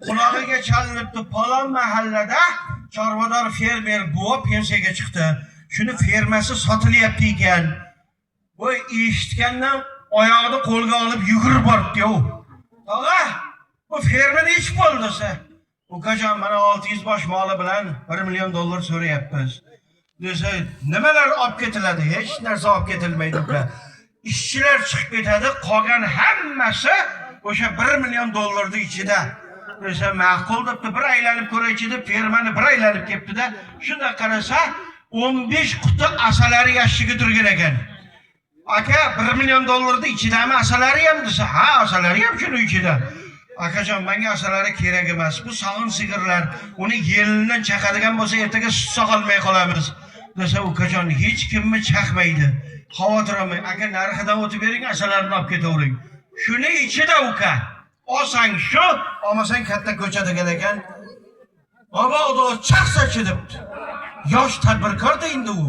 Qulog'iga chalinibdi, falon mahallada chorvador fermer buva pensiyaga chiqdi. Shuni fermasi sotilyapti ekan. Voy, eshitgandan oyog'ini qo'lga olib yugurib boribdi-yu. Tog'a, bu ferma nechi bo'ldi desa, ukajon, mana 600 bosh moli bilan 1 million dollar so'rayapmiz. Desa, nimalar olib ketiladi? Hech narsa olib ketilmaydi, uka. Ishchilar chiqib ketadi, qolgan hammasi o'sha 1 million dollarning ichida. Desa, ma'qul debdi, bir aylanib ko'raychi deb fermani bir aylanib ketdi-da, shunda qarasa 15 quti asalari yashigi turgan ekan. Aka, 1 million dollarni ichidami asalari ham desa, ha, asalari ham shuni ichida. Akajon, menga asalari kerak emas. Bu sog'in sigirlar, uni yelinidan chaqadigan bo'lsa, ertaga sut sog'olmay qolamiz. Desa, ukajon, hech kimni chaqmaydi. Xavotir olmang. Aka, narxidan o'tib bering, asalarni olib ketavering. Shuni ichida, uka. Olsang shu, olmasang katta ko'cha degan ekan. Mabodo chaqsachi debdi. Yosh tadbirkor-da endi u.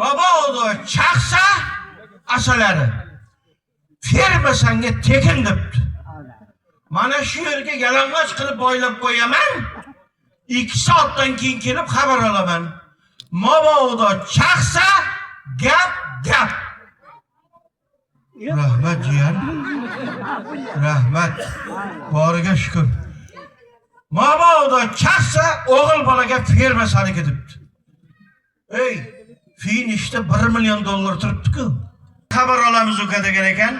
Mabodo chaqsa asalari. Ferma sanga tekin debdi. Mana shu yerga yalang'och qilib boylab qo'yaman. 2 soatdan keyin kelib xabar olaman. Mabodo chaqsa gap gap. Rahmat, jiyan. Rahmat. Boriga shukur. Mabodo chaqsa o'g'il bolaga ferma saniki debdi. Ey, finishda 1 million dollar turibdi-ku. Xabar olamiz, uka, degan ekan.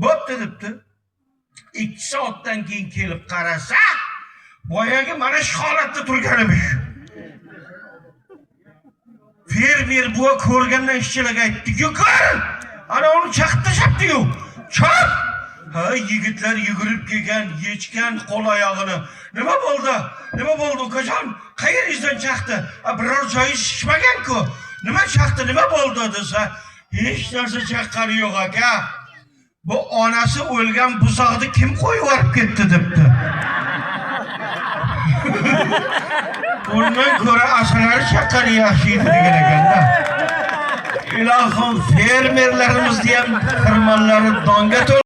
Bo'pti debdi. 2 soatdan keyin kelib qarasa, boyagi mana shu holatda turgan emish. Fermer buva ko'rgandan ishchilarga aytdi: "Yugur! Ana uni chaqib tashlabdi-yu. Chop!" Ha, yigitlar yugurib kelgan, yechgan qo'l oyog'ini. Nima bo'ldi? Nima bo'ldi, ukajon? Qayeringizdan chaqdi? A, biror joyi shishmagan-ku. Nima chaqdi, nima bo'ldi desa, hech narsa chaqqani yo'q, aka. Bu onasi o'lgan buzoqni kim qo'yib yuborib ketdi debdi. Undan ko'ra asalari chaqqani yaxshi edi degan ekanda. Ilohim, fermerlarimizni ham xirmonlari donga to'l